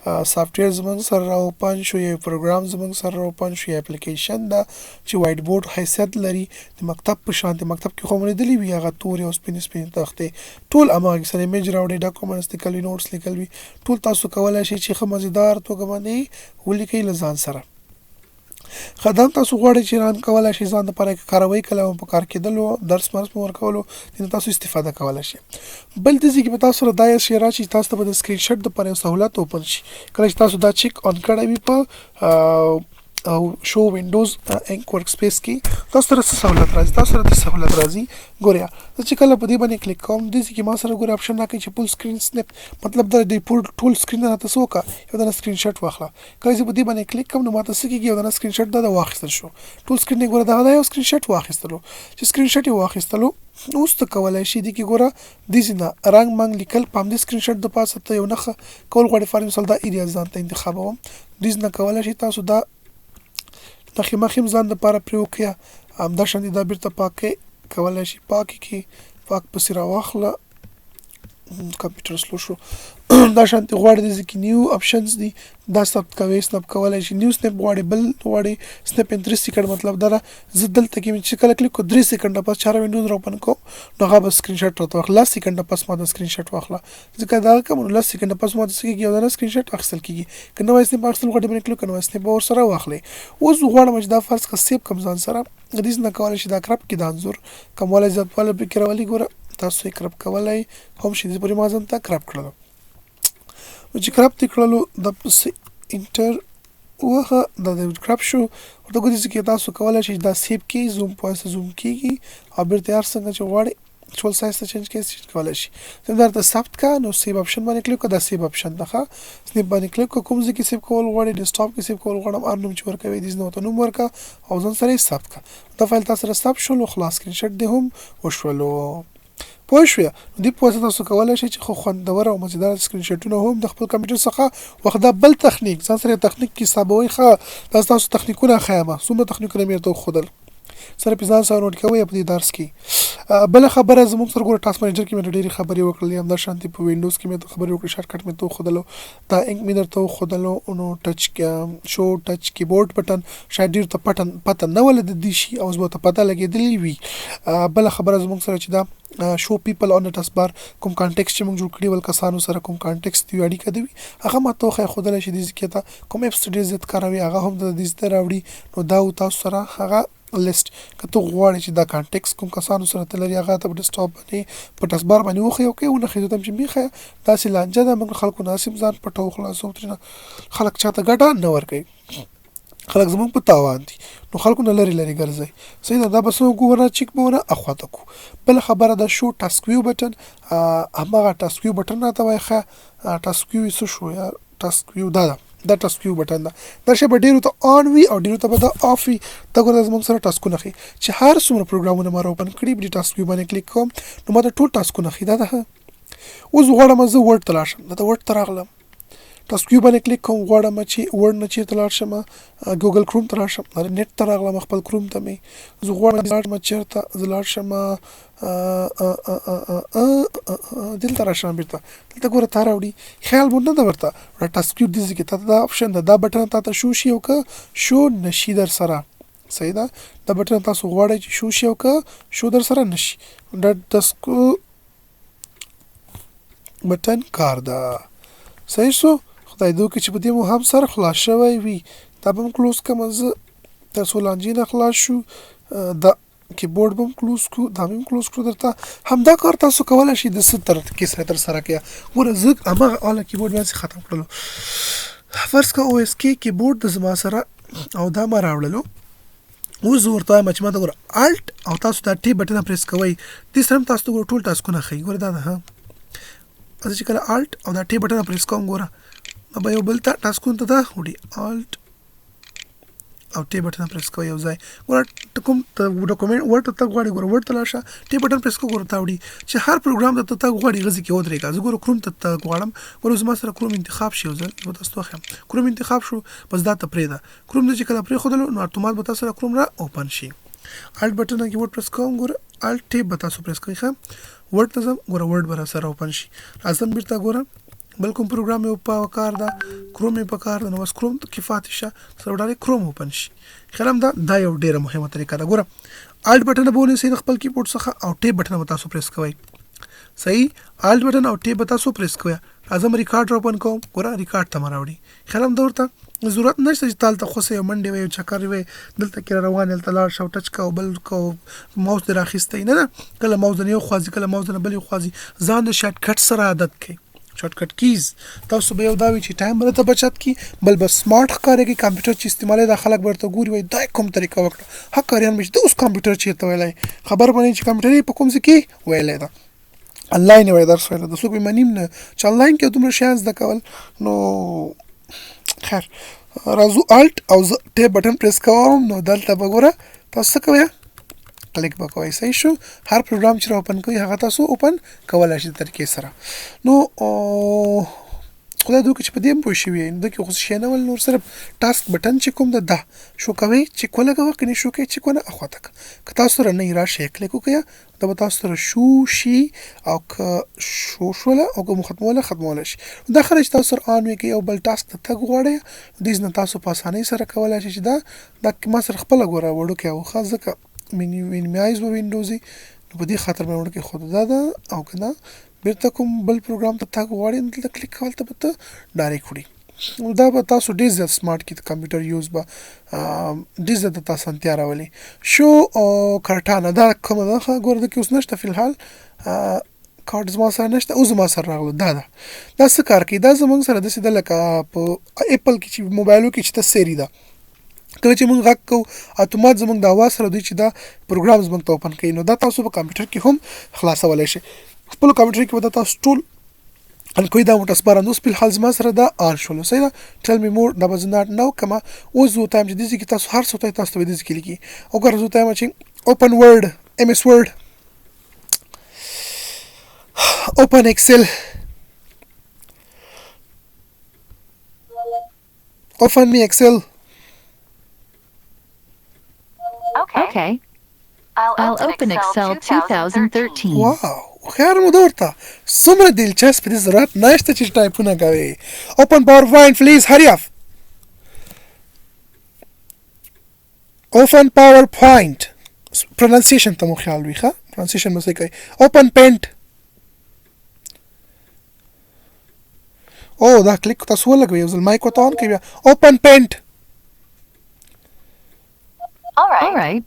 سافټویر زموږ سره راوپن شو، یو پروګرام زموږ سره راوپن شو، یو اپلیکیشن ده چې وایټ بورډ حیثیت لري. د مکتب په شان، د مکتب کې خو مو لیدلي وي هغه تورې او سپینې سپینې تختې، ټول هماغه سره ایمیج راوړي، ډاکومنټس لیکل وي، نوټس لیکل وي، ټول تاسو کولی شئ چې ښه مزیدار توګه باندې ولیکئ له ځان سره. خدام تاسو غواړئ چې ران کولای شئ ځان لپاره کاروئ، کله هم په کار کېدلو درس مرس مو ورکولو دې نه تاسو استفاده کولای شئ. بل دې ځای کې به تاسو سره دا یو شی راشي چې تاسو ته به د سکرین شاټ دپاره یو سهولت اوپن شي. کله چې تاسو دا چیک آن کړی وي په او شو وینډوز انک ورک سپیس کې، تاسو سره څه سهولت راځي؟ تاسو سره د سهولت راځي. ګورئ زه چې کله په دې باندې کلیک کوم، دې ځای کې ما سره ګوره اپشن راکوي چې فول سکرین سنیپ، مطلب دا دی ټول سکرین راته څه وکړه، یو دانه سکرین شاټ واخله. کله چې په دې باندې کلیک کوم نو ماته څه کېږي، یو دانه سکرین شاټ دا واخیستل شو. ټول سکرین یې ګوره دغه دا یو سکرین شاټ واخیستلو. چې سکرین شاټ یې واخیستلو، اوس ته کولای شي دې کې ګوره دې ځای نه رنګ منګ لیکل په همدې سکرین شاټ د پاسه ته یو نښه کول غواړي. فار مثال دا ایریا ځان ته انتخابوم، دې ځای نه کولای شي تاسو دا نښې مخې هم ځان دپاره پرې وکړئ. همدا شان دې دا بیرته پاکې کولای شي، پاکې کړي، پاک پسې راواخله. کمپیوټر سلو شو. دا شان ته غواړي دې ځای کې نیو اپشنز دي، دا ثبت کوي، سنپ کولای شي. نیو سنپ غواړي، بل غواړي، سنپ ان 3 سیکنډ، مطلب دا ده زه دلته کې مې چې کله کلیک کړو 3 سیکنډه پس چاره وینډوز را اوپن کوم نو هغه به سکرین شاټ راته واخلي. 10 سیکنډه پس ما د سکرین شاټ واخله، ځکه دا کوم نو 10 سیکنډه پس ما ته څه کېږي، یو دانه سکرین شاټ اخیستل کېږي. که نوی سنپ اخیستل غواړي باندې کلیک کړه، نوی سنپ به ورسره واخلي. اوس غواړم چې دا فرض کړه سیف کړم ځان سره، دې څنګه کولی شي دا کرپ کړي، دا انځور کموالی زیاتوالی پکې راولي. ګوره تاسو یې کرپ کولی هم شئ، دې پورې ما ځان ته کرپ کړلو. نو چې کرپ دې کړلو، دا پسې انټر ووهه، دا د کرپ شو. ورته ګورئ چې تاسو کولی شئ دا سیف کړئ، زوم په واسطه زوم کېږي او بېرته هر څنګه چې غواړئ ټول سایز ته چینج کړئ، چینج کولی شي. زه درته ثبت کړه، نو سیو اپشن باندې کلیک وکړه، دا سیو اپشن ده. ښه سنیپ باندې کلیک وکړه، کوم ځای کې سیو کول غواړئ، ډیسکټاپ کې سیو کول غواړم، هر نوم چې ورکوي دې ځای ورته نوم ورکړه او ځان سره یې ثبت کړه. دا فایل تاسو سره ثبت شولو، خلاص سکرین شاټ دې هم وشولو. پوه شوې؟ نو دې په واسطه تاسو کولی شئ چې ښه خوندور او مزیدار سکرین شاټونه هم د خپل کمپیوټر څخه واخلئ. دا بل تخنیک ځان سره تخنیک کې حسابوئ. ښه دا ستاسو تخنیکونه ښایم، څومره تخنیکونه مې درته وښودل، سره په ځان سره نوټ کوئ په دې درس کې. بله خبره زموږ سره ګوره ټاسک منیجر کې مې ډېرې خبرې وکړلې، همدا شانتې په وینډوز کې مې خبرې وکړې، شارټ کټ مې ته وښودلو، دا انک مې درته وښودلو. نو ټچ شو ټچ کیبورډ بټن شاید ډېر ته پته نه وه د دې شي، او اوس به ورته پته لګېدلې وي. بله خبره زموږ سره چې دا شو پیپل آن ټاسک بار کوم کانټیکس چې موږ جوړ کړي ول کسانو سره کوم کانټیکس دی اړیکه دی وي، هغه ما ته وښیه ښودلی شي. دې ځای ته کوم اپس ډېر زیات کاروي هغه هم د دې ځای ته راوړي. نو دا و تاسو سره هغه لیست، که ته غواړې چې دا کانټیکس کوم کسانو سره ته لري هغه ته په ډیسکټاپ باندې په ټسبار باندې وښیې او که یې ونه ښیې، زه ته هم چې مې ښیه. داسې لانجه ده، موږ خلکو نه هسې هم ځان پټوو، خلاصوو ترېنه. خلک چاته ګټه نه ورکوي، خلک زموږ په تاوان دي، نو خلکو نه لرې لرې ګرځئ. صحیح ده. دا به څه وکړو؟ ورنه چیک به ونه اخوا ته کو. بله خبره ده، شو ټاسک ویو بټن، هماغه ټاسک ویو بټن راته وایي. ښه، ټاسک ویو یې څه شو یار؟ ټاسک ویو دا ده، دا ټاسک ویو بټن ده. دا شی به ډیرو ته آن وي او ډیرو ته به دا آف وي. دا ګوره، زموږ سره ټاسکونه ښي چې هر څومره پروګرامونه ما را اوپن کړي، په دې ټاسک ویو باندې کلیک کوم نو ما ته ټول ټاسکونه ښي. دا ده. اوس غواړم زه ورډ ته لاړ شم. دا ورډ ته راغلم، ټاسک ویو باندې کلیک کوم، غواړم چې ورډ نه چیرته لاړ شم؟ ګوګل کروم ته لاړ شم. نت ته راغلم، خپل کروم ته مې زه غواړم لاړ شم. چیرته زه لاړ شم؟ دلته راشم، بیرته دلته ګوره تا راوړي. خیال مو نه ده ورته ټاسک ویو دې ځای کې تاته دا آپشن ده، دا بټن تاته شو شي او که شو نشي در سره. صحیح ده. دا بټن تاسو غواړئ چې شو شي او که شو در سره نشي، دا ټاسک بټن کار ده. صحیح شو. خدای دې وکړي چې په دې مو هم سر خلاص شوی وي. دا به هم کلوز کړم زه تر څو لانجې نه خلاص شو. دا کیبورډ به هم کلوز کړو، دا به هم کلوز کړو. درته همدا کار تاسو کولی شئ د څه طریقې سره ترسره کړئ. ګوره، زه هماغه آله کیبورډ مې هسې ختم کړلو. فرض که او اس کې کیبورډ د زما سره او دا ما راوړلو. اوس زه ورته وایم چې ما ته ګوره الټ او تاسو دا ټیپ بټن پریس کوئ، دې سره هم تاسو ته ګوره ټول ټاسکونه ښیي. ګوره دا ده. ها، زه چې کله الټ او دا ټیپ بټن پریس کوم، ګوره دا به یو بل ته ټاسکونو ته دا وړي. الټ او ټیپ بټن پریس کوئ یو ځای، ګوره ته کوم ډاکومنټ ورته تګ غواړې، ګوره ورته لاړ شه، ټیپ بټن پریس کوه، ګوره تا وړي. چې هر پروګرام ته تګ غواړي غځي کې ودرېږه. زه ګوره کروم ته تګ غواړم، ګوره زما سره کروم انتخاب شي. یو ځل زه به تاسو ته وښیم، کروم انتخاب شو، بس دا ته پرېږده. کروم دې چې کله پرېښودلو نو اتومات به تاسو سره کروم را اوپن شي. الټ بټن کې ورډ پریس کوم، ګوره الټ ټیپ به تاسو پریس کوئ. ښه، ورډ ته ځم، ګوره ورډ به را سره اوپن شي. راځم بیرته، ګوره بل کوم پروګرام یې په کار ده؟ کروم یې په کار ده، نو بس کروم کې فاتې شه، سره ډایرکټ کروم اوپن شي. خیال هم ده. دا یو ډیره مهمه طریقه ده. ګوره الټ بټن به ونیسئ د خپل کیبورډ څخه او ټیپ بټن به تاسو پریس کوئ. صحیح، الټ بټن او ټیپ به تاسو پریس کوئ. راځم ریکارډ را اوپن کوم، ګوره ریکارډ ته مې راوړي. خیال هم ده. ورته ضرورت نشته چې تالته خوسې او منډې وې او چکر وې، دلته کې روان، دلته لاړ شه او ټچ کا او بل کو ماوس دې راخیستی. نه نه، کله ماوس د یو خوا ځي، کله ماوس د بل یو خوا ځي. ځان د شارټ کټ سره عادت کړئ. شارټ کټ کیز تاسو به یو دا وي چې ټایم به درته بچت کړي، بل به سمارټ ښکارېږي. کمپیوټر چې استعمالوي دا خلک به ورته ګوري، وایي دا کوم طریقه وکړه. حق کاریان به چې دا اوس کمپیوټر چېرته ویلی، خبر به نه چې کمپیوټر یې په کوم ځای کې ویلی ده. انلاین یې وایي درس ویلی ده، څوک به منیم نه چې انلاین کې دومره شیان زده کول. نو خیر، راځو الټ او زه ټیپ بټن پریس کوم، نو دلته به ګوره تاسو څه کوئ؟ کلیک به کوئ. صحیح شو. هر پروګرام چې را اوپن کوئ هغه تاسو اوپن کولی شئ د طریقې سره. نو خدای دې وکړي چې په دې هم پوه شوي یئ. نو ده کې خو څه شی نه ول، نور صرف ټاسک بټن چې کوم ده دا شو کوئ، چک ولګوه، که نه شو کوي چک ونه اخوا ته که تاسو سره نه راشي کلیک وکړئ، دا به تاسو سره شو شي او که شو شوله او که مو ختموله ختمولی شي. دا ښه ده چې تاسو سره آن وي. که یو بل ټاسک ته تګ غواړئ دې نه تاسو په اسانۍ سره کولی شئ چې دا ما سره خپله ګوره وړوکی و، ښه ځکه مینیمایز و وینډوز یې، نو په دې خاطر مې وړوکی ښوده دا ده. او که نه بیرته کوم بل پروګرام ته تګ غواړئ نو دلته کلیک کول ته به ته ډایرکټ وړي. نو دا به تاسو ډېر زیات سمارټ کړي، د کمپیوټر یوز به ډېر زیات درته اسانتیا راولي. شو کارټانه دا کومه ده؟ ښه ګوره ده کې اوس نشته، فی الحال کارت زما سره نشته، اوس زما سره راغله. دا ده، دا څه کار کوي؟ دا زموږ سره داسې ده لکه په اپل کې چې موبایلو کې چې ته سیري ده، کله چې موږ غږ کوو اتومات زموږ د اواز سره دوی چې دا پروګرام زموږ ته اوپن کوي. نو دا تاسو په کمپیوټر کې هم خلاصولی شئ. خپل کمپیوټر کې به دا تاسو ټول ان کوی. دا موټر سپاره نو په الحال زما سره دا آن شول. صحیح ده. ټیل می مور، دا به زه ناټ ناو کما. اوس زه ورته وایم چې دې ځای کې تاسو هر څه ته تاسو ته به دې ځای کې لیکي. او ګوره زه ورته وایم چې اوپن ورډ، ایم اس ورډ، اوپن ایکسل، اوپن می ایکسل. Okay. I'll open Excel 2013. واو، هوښیار مو ده. ورته څومره دلچسپ دي، ضرورت نشته چې ټایپونه کوي. اوپن پاور پوینټ پلیز، هری اپ، اوپن پاور پوینټ. پروننسیشن ته مو خیال وي، ښه پروننسیشن به صحیح کوي. اوپن پینټ. او دا کلیک تاسو ولګوئ، یو ځل مایک ورته آن کړئ، بیا اوپن پینټ. All right.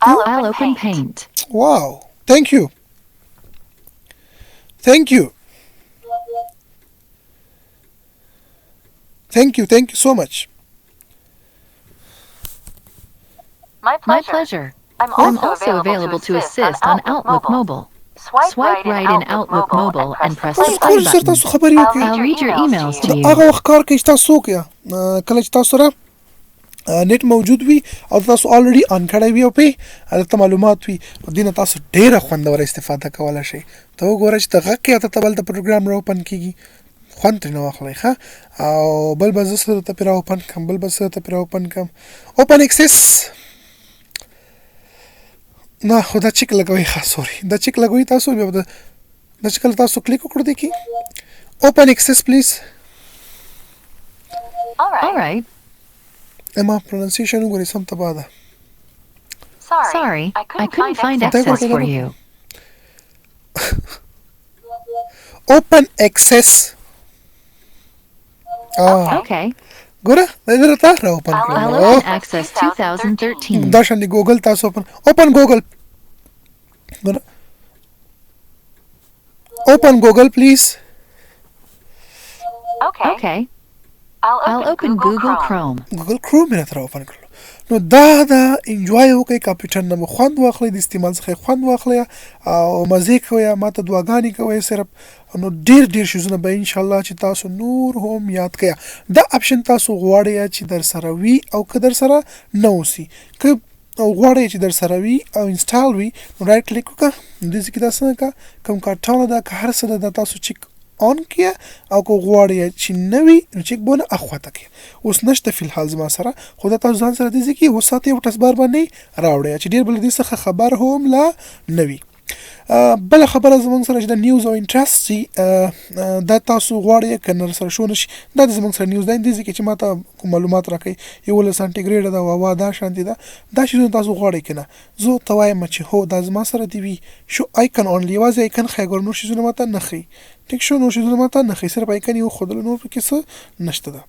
I'll open Paint. Wow. Thank you. Thank you. Thank you. Thank you so much. My pleasure. I'm also available to assist on Outlook Mobile. Swipe right in Outlook Mobile and press the تاسو play کول سره button. تاسو خبرې وکړئ. I'll read your emails to د you. هغه وخت کار کوي چې تاسو څوک یا کله چې تاسو سره نت موجود وي او تاسو الریډي آن کړی وي او په دلته معلومات وي، نو دینه تاسو ډیره خوندوره استفاده کولای شئ. ته وګوره چې ته غږ کې ته بل ته پروګرام را اوپن کیږي، خوند ترې نه واخلئ. ښه، او بل به زه سره ته پرې را اوپن کړم، بل به سره ته پرې را اوپن کړم. اوپن اکسس نه، خو دا چک لګوي. ښه، سوري، دا چک لګوي تاسو بیا به دا چې کله تاسو کلیک وکړو دې کې اوپن اکسس پلیز. All right. اما پروننسیشن وګورئ، سم تباه ده. Sorry, I couldn't find Thank you. access for you. اوپن اکسس. Okay. ګوره، دا دې راته را اوپن I'll کړل. open Access 2013. دا شان دی ګوګل، تاسو اوپن اوپن ګوګل. ګوره، اوپن ګوګل پلیز. Okay. I'll open Google Chrome. ګوګل کروم مې راته را اوپن کړلو. نو دا دا انجوای وکړئ، کمپیوټر نه مو خوند واخلئ، د استعمال څخه یې خوند واخلئ او مزې کوئ، ماته دعاګانې کوئ صرف. نو ډیر ډیر شیزونه به ان شاء الله چې تاسو نور هم یاد کړئ. دا اپشن تاسو غواړئ چې در سره وي او که در سره نه اوسي؟ که غواړئ چې در سره وي او انسټال وي، نو رایټ کلیک وکړه، دې ځای کې دا څنګه که کوم کارټانه ده که هر څه ده، دا تاسو چک آن کړئ، او که غواړئ چې نه وي نو چک بونه اخوا ته کړئ. اوس نشته فی الحال زما سره، خو دا تاسو ځان سره دې ځای کې وساتئ او ټسبار باندې راوړئ چې ډېر به له دې څخه خبر هم لا نه وي. بله خبره زمونږ سره چې د نیوز او انټرست سي، دا تاسو غواړئ که نه سره شو نشي. دا د زمونږ سره نیوز دی، دې ځای کې چې ماته کوم معلومات راکوي، 11 سانټیګریډ ده او هوا دا شانتې ده، دا شیزونه تاسو غواړئ که نه؟ زه ته وایم چې هو، دا زما سره دی وي. شو آیکن اونلی، یوازې آیکن ښایي. ګوره، نور شیزونه ماته نه ښیي. ټیک شو، نور شیزونه ماته نه ښیي، صرف آیکن یې وښودلو، نور پکې څه نشته ده.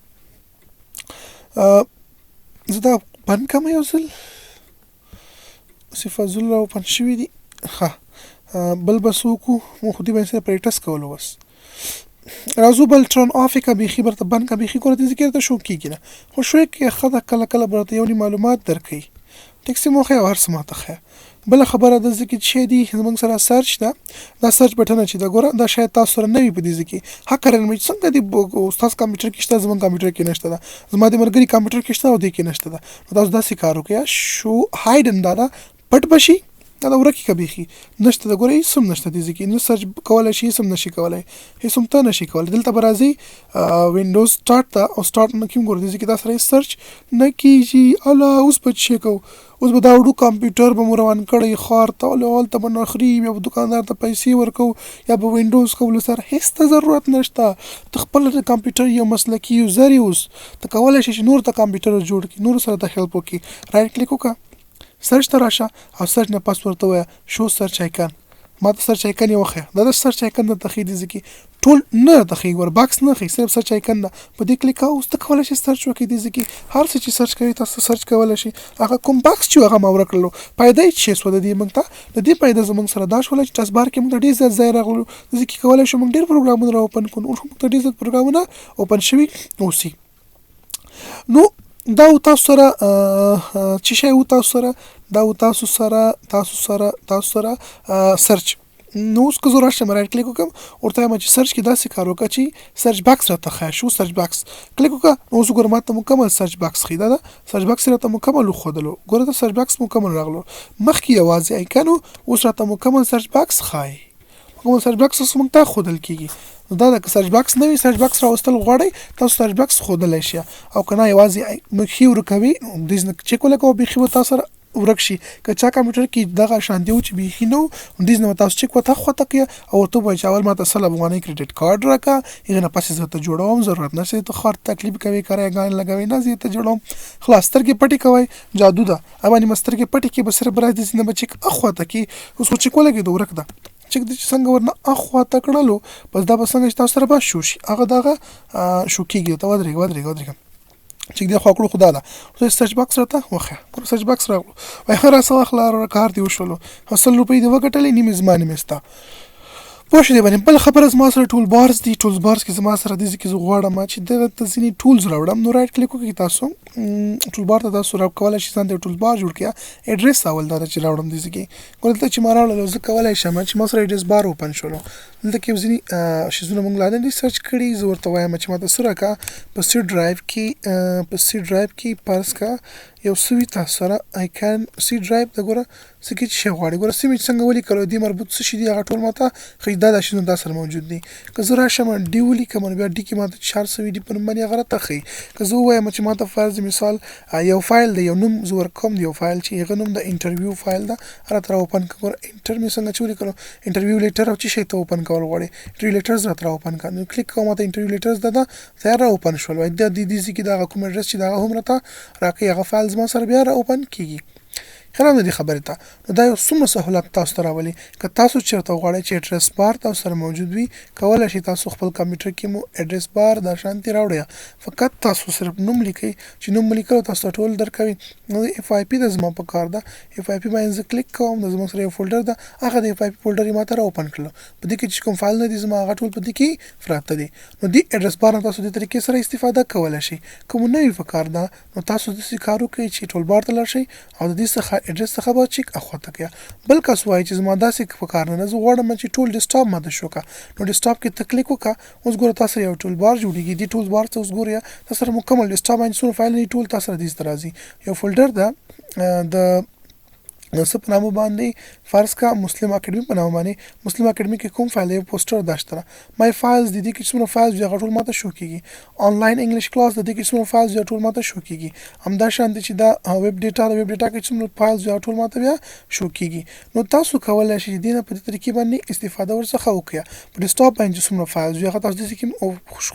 زه دا بند کړم یو ځل، صفه را اوپن شوي دي. ښه، بل به څه وکړو؟ موږ خو دې باندې سره پریکټس کولو. بس راځو بل ټرن آف یې که، بیخي برته بند که بیخي. ګوره، دې ځای کې راته شو کېږي نه، خو شو کې ښه ده، کله کله به راته یو نیم معلومات درکوي. ټیکسي مو ښیي او هر څه ماته ښیي. بله خبره د ځای کې چې دی زموږ سره سرچ ده، دا سرچ بټنه چې ده، ګوره، دا شاید تاسو سره نه وي په دې ځای کې. هکرن مې څنګه دی ستاسو کمپیوټر کې شته، زموږ کمپیوټر کې نشته ده، زما د ملګري کمپیوټر کې شته او دې کې نشته ده. نو تاسو داسې کار وکړئ، شو هایډن، دا ده، پټ به شي، دا د ورکې که بیخي نشته ده. ګوره، هېڅ هم نشته دې ځای کې، نه سرچ کولی شي، هېڅ هم نشي کولی، هېڅ هم ته نشي کولی. دلته به راځي وینډوز سټارټ ته او سټارټ نه کوم. ګوره، دې ځای کې دا سره هېڅ سرچ نه کېږي. الا اوس به څه کوو؟ اوس به دا وړو کمپیوټر به مو روان کړی ښار ته، او هلته به نخري، بیا به دکاندار ته پیسې ورکوو یا به وینډوز کولو سره. هېڅ ته ضرورت نشته، ته خپل د کمپیوټر یو مسلکي یوزر یې، اوس ته کولی شې چې نور ته کمپیوټر جوړ کړي، نور سره ته هیلپ وکړي. رایټ کلیک وکړه، سرچ ته راشه او سرچ نه پس ورته ووایه شو سرچ آیکن. ما ته سرچ آیکن یې وښیه. دا د سرچ آیکن درته ښیي، دې ځای کې ټول نه راته ښیي، ګوره، باکس نه ښیي، صرف سرچ آیکن ده. په دې کلیک کوه، اوس ته کولی شې سرچ وکړې. دې ځای کې هر څه چې سرچ کوې، تاسو سرچ کولی شئ. هغه کوم باکس چې هغه ما ورک کړلو، پیدا یې څه شوه د دې؟ موږ ته د دې پیدا زموږ سره دا شوله چې ټاسک بار کې موږ ته ډېر زیات ځای راغلو. دې ځای کې کولی شو موږ ډېر پروګرامونه را اوپن کړو. اوس موږ ته ډېر زیات پروګرامونه اوپن شوي اوسي. نو دا و تاسو سره چې شی و تاسو سره، دا و تاسو سره سرچ. نو اوس که زه راشم رایټ کلیک وکړم، ورته وایم چې سرچ کې داسې کار وکړه چې سرچ باکس راته ښیه. شو سرچ باکس کلیک وکړه. نو اوس وګوره، ماته مکمل سرچ باکس ښیي. دا ده، سرچ باکس راته مکمل وښودلو. ګوره، دا سرچ باکس مکمل راغلو، مخکې یوازې آیکن و، اوس راته مکمل سرچ باکس ښایي. مکمل سرچ باکس اوس موږ ته ښودل کېږي. نو دا ده، که سرچ باکس نه وي، سرچ باکس راوستل غواړئ، تاسو سرچ باکس ښودلی شئ، او که نه یوازې مخې ورکوي، دې نه چک ولګوه، بیخي به تاسو سره ورک شي. که چا کمپیوټر کې دغه شان دی چې بیخي نه و، دې نه تاسو چک ورته خواته کړئ او ورته ووایئ چې اول ماته 100 افغانۍ کریډیټ کارت راکړه، هغې نه پسې زه ته جوړوم. ضرورت نشته ته ښار تکلیف کوې، کرایه لګوې، نه، زه ته جوړوم. خلاص، سترګې پټې کوئ، جادو ده. باندې ما سترګې پټې کړې، به صرف راځي، دې نه به چک اخواته کړي. اوس خو چک ولګېدو، ورک ده چک. د چې څنګه ورنه اخواته کړلو، بس دا به څنګه چې تاسو سره به شو شي، هغه دغه شو کېږي. ته ودرېږه، ودرېږه، ودرېږه. چې دې خوا کړو خدا ده خو سرچ باکس راته وخه ګوره سرچ باکس راغلو وای ښه راسه واخله وروره کار دې وشولو او 100 روپۍ دې وګټلې، نیمې زما نیمې ستا. پوه شو دې باندې. بل خبره، زما سره ټول بارز دي. ټولز بارز کې زما سره دي کې زه غواړم چې دغه ته ځینې ټولز راوړم، نو رایټ کلیک وکړئ تاسو ټول بار ته، تاسو را کولای شئ ځان ته ټول بار جوړ کړئ. اډرس اول دا چې راوړم دي کې، ګوره دلته چې ما راوړل، زه کولای شم چې ما سره اډرس بار اوپن شولو. دلته کې ځینې شیزونه مونږ لا نه دي سرچ کړي. زه ورته وایم چې ماته څه راکړه په سي ډرایو کې فرض کا یو څه وي تاسو سره آیکن سي ډرایو ته. ګوره څه کې چې شی غواړي، ګوره څه مې چې څنګه ولیکلو، دې مربوط څه شي دي هغه ټول ماته ښیي. دا شیزونه دا سره موجود دي. که زه راشم ډي ولیکم، نو بیا ډي کې ماته چې هر څه وي ډي په نوم باندې هغه راته ښیي. که زه ووایم چې ماته فرض مثال یو فایل دی، یو نوم زه ورکوم د یو فایل چې هغه نوم د انټرویو فایل ده، راته را اوپن کړه. ګوره انټر مې څنګه چې ولیکلو، انټرویو لیټر او چې شی ته اوپن کول غواړي، انټرویو لیټرز راته را اوپن کړه. نو کلیک کوم، ماته انټرویو لیټرز دا تیار را اوپن شول. وایي د دې ځای کې دغه کوم اډرس چې دغه هم راته راکوي، هغه فایل زما سره بیا را اوپن کیږي. خیال دې خبرې ته. نو دا یو څومره سهولت تاسو ته راولي. که تاسو چېرته غواړئ چې اډرس بار تاسو سره موجود وي، کولی شئ تاسو خپل کمپیوټر کې مو اډرس بار دا شانتې راوړئ. فقط تاسو صرف نوم لیکئ، چې نوم لیکل تاسو ته ټول درکوي. نو اف آی پي د زما په کار ده، اف آی پي باندې زه کلیک کوم، د زما سره یو فولډر ده، هغه د اف آی پي فولډر یې ماته را اوپن کړلو. په دې کې چې کوم فایل نه دي زما هغه ټول په دې کې پراته دي. نو دې اډرس بار نه تاسو دې طریقې سره استفاده کولی شئ. که مو نه وي په کار ده، نو تاسو داسې کار وکړئ چې ټول بار ته لاړ شئ او د دې څخه اډرس څخه به چک اخوا ته کړئ. بل کس وایي چې زما داسې په کار نه، زه غواړم چې ټول ډیسکټاپ ماته شو کا. نو ډیسکټاپ کې ته کلیک وکړه. اوس ګوره تاسو یو ټول بار جوړیږي. دې ټول بار ته اوس ګوره تاسو سره مکمل ډیسکټاپ باندې څومره فایل نه ټول تاسو سره دې ته راځي. یو فولډر ده د څه په نامه باندې، فرض کا مسلم اکیډمي په نامه باندې. مسلم اکیډمي کې کوم فایل دی؟ پوسټر داشته. مای فایلز د دې کې څومره فایلز وي هغه ټول ماته شو کیږي. آنلاین انګلیش کلاس د دې کې څومره فایلز وي ټول ماته شو کیږي. همدا شان دي چې دا ویب ډیټا، د ویب ډیټا کې څومره فایلز وي ټول ماته بیا شو کیږي. نو تاسو کولای شئ دې نه په دې طریقې باندې استفاده ورڅخه وکړئ. په ډیسکټاپ باندې څومره فایلز وي هغه تاسو دې کې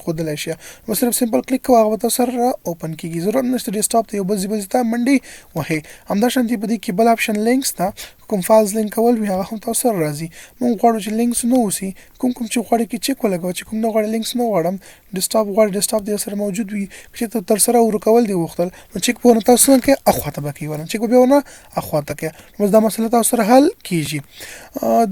ښودلی شئ. نو صرف سمپل کلیک کوه، هغه به تاسو سره را اوپن کیږي. ضرورت نشته ډیسکټاپ ته یو بل ځای بل ځای ته منډې وهئ. همدا شان دي په دې کې بل آپشن لینکس ده. کوم فایلز لینک کول وي هغه هم تاسو سره راځي. مونږ غواړو چې لینکس نه اوسي، کوم کوم چې غواړي کې چک ولګوه چې کوم نه غواړي لینکس نه غواړم. ډیسکټاپ غواړي، ډیسکټاپ دې سره موجود وي. چې ته تر سره ورکول دی وختل، نو چک به تاسو څنګه کې اخوا ته به کوي ونه، چک به ونه اخوا ته کوي. نو دا مسله تاسو سره حل کیږي.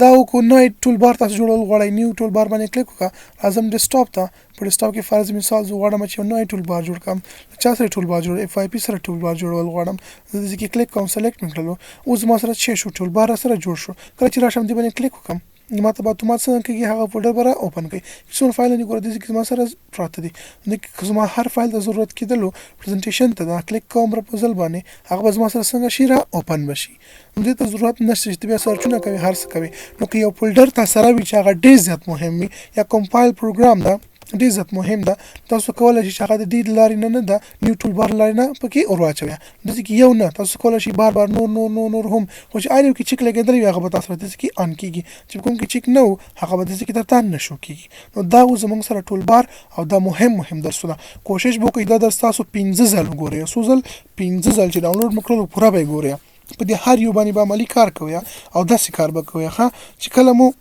دا کو نوې ټول بار تاسو جوړول غواړئ، نیو ټول بار باندې کلیک وکړه. راځم ډیسکټاپ ته. په ډیسکټاپ کې فرض مثال زه غواړم چې یو نوی ټول بار جوړ کړم. چا سره ټول بار جوړ؟ اف آی پی سره ټول بار جوړول غواړم. زه دې کې کلیک کوم، سلیکټ مې کړلو. اوس زما سره چې شو ټول بار سره جوړ شو. کله چې راشم دې باندې کلیک وکړم، ما ته به اتومات څنګه کېږي، هغه فولډر به را اوپن کړي. څومره فایل دي ګوره دې کې زما سره پراته دي. نو زما هر فایل ته ضرورت کېدلو پریزنټیشن ته دا کلیک کوم پرپوزل باندې، هغه به زما سره څنګه شي؟ را اوپن به شي. نو دې ته ضرورت نشته چې ته بیا سرچونه کوي، هر څه کوي. نو که یو فولډر تا سره وي چې هغه ډېر زیات مهم وي یا کوم فایل پروګرام ده ډېر زیات مهم ده، تاسو کولای شئ چې هغه د دې لارې نه، نه ده نیو ټول بار لارې نه پکې ور واچوئ. داسې کې یو نه تاسو کولای شئ بار بار نور نور نور نور هم، خو چې هر یو کې چک لګېدلی وي هغه به تاسو سره داسې کې آن کېږي، چې کوم کې چک نه و هغه به داسې کې درته نه شو کېږي. نو دا و زموږ سره ټول بار او دا مهم مهم درسونه. کوشش به وکړئ دا درس تاسو 5 ځل وګورئ. څو ځل؟ 5 ځل. چې ډاونلوډ مو کړلو پوره به یې ګورئ، په دې هر یو باندې به عملي کار کوئ او داسې کار به کوئ ښه چې کله مو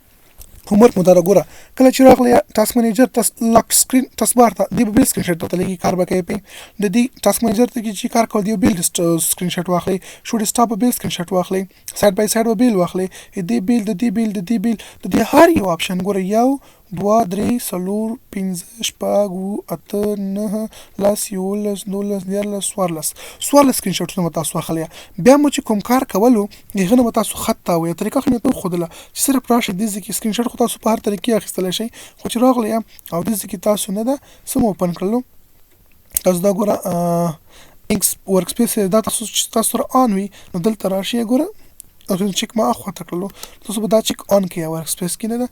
هومورک مو دا ګوره. کله چې راغلی ټاسک منیجر تاس لاک سکرین ټاسک بار ته دی به بیل سکرین شاټ درته لګي، کار به کوي پې. د دې ټاسک منیجر ته چې کار کول دی بیل سکرین شاټ واخلي، شو ډیسکټاپ به بیل سکرین شاټ واخلي، سایډ بای سایډ به بیل واخلي، د بیل د دې بیل د دې بیل د دې هر یو آپشن ګوره. 1، 2، 3، 4، 5، 6، 7، 8، 9، 10، 11، 12، 13، 14، 14 سکرین شاټونه به تاسو واخلئ. بیا مو چې کوم کار کولو د هغه نه به تاسو خط تاوئ. طریقه خو مې ته وښودله چې صرف راشئ دې ځای کې سکرین شاټ خو تاسو په هر طریقې اخیستلی شئ، خو چې راغلی او دې ځای کې تاسو نه ده څه مو اوپن کړلو، تاسو دا ګوره انکس ورک سپیس دا تاسو چې تاسو سره آن وي، نو دلته راشئ ګوره او چک ما اخوا ته کړلو، تاسو به دا چک آن کړئ. ورک سپیس کې نه ده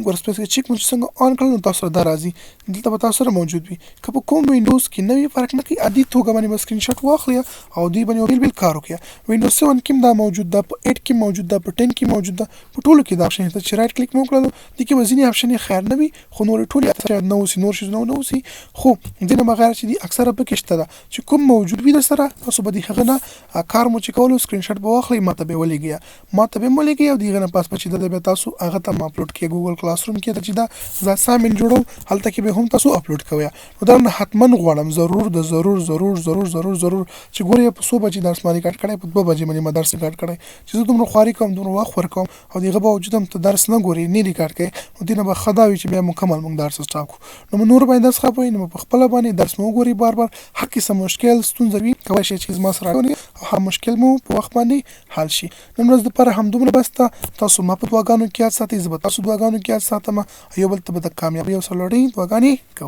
ورک سپیس کې چک مو چې څنګه آن کړل، نو تاسو سره دا راځي، دلته به تاسو سره موجود وي. که په کوم وینډوز کې نه وي فرق نه کوي، عادي توګه باندې به سکرین شاټ واخلئ او دوی باندې بیل بیل کار وکړئ. وینډوز 7 کې دا موجود ده، په 8 کې موجود ده، په 10 کې موجود ده، په ټولو کې دا آپشن شته چې رایټ کلیک مو وکړلو. دې کې به ځینې آپشن یې خیر نه وي، خو نور ټولې شاید نه اوسي، نور شیزونه نه اوسي، خو دې نه بغیر چې دي اکثره پکې شته ده چې کوم موجود وي در سره تاسو به د هغه نه کار مو چې کولو سکرین شاټ به واخلئ، ماته به یې ولېږئ. ما ته به هم ولیږئ او د هغه نه پس به چې ده بیا تاسو هغه ته هم اپلوډ کړئ ګوګل کلاس روم کې چې دا زه اسایمنټ جوړوم هلته کې به هم تاسو اپلوډ کوئ. نو دا نه حتما غواړم ضرور د ضرور ضرور ضرور ضرور ضرور چې ګورئ په څو بجې درس ما ریکارډ کړی، په 2 بجې باندې ما درس ریکارډ کړی چې زه دومره خواري کوم، دومره وخت ورکوم او د هغه باوجود هم ته درس نه ګورې، نه ریکارډ کوې، نو دې نه به ښه دا وي چې بیا مکمل موږ درس سټاپ کړو. نو موږ نور باندې درس خرابوي، نو په خپله باندې درس مو وګورئ بار بار. هر قسم مشکل ستونزه وي کولی شئ چې زما سره اړیکه ونیسئ او هر مشکل مو په وخت باندې حل شي. نن ورځ لپاره همدومره بس ده. تاسو ما په دعاګانو کې یاد ساتئ، زه به تاسو دعاګانو کې یاد ساتم او یو بل ته به د کامیابۍ او سرلوړۍ دعاګانې کوو.